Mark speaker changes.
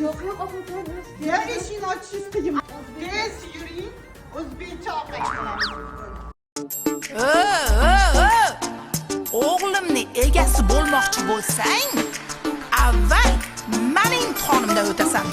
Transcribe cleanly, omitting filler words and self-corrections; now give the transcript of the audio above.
Speaker 1: Yo'q, opajon.
Speaker 2: Ya, eshikni ochishingiz qiyin. Tez yuring, o'zbekcha ovqat qilamiz bugun.
Speaker 3: O'g'limni egasi bo'lmoqchi bo'lsang, avval mani imtihonimdan o'tasan.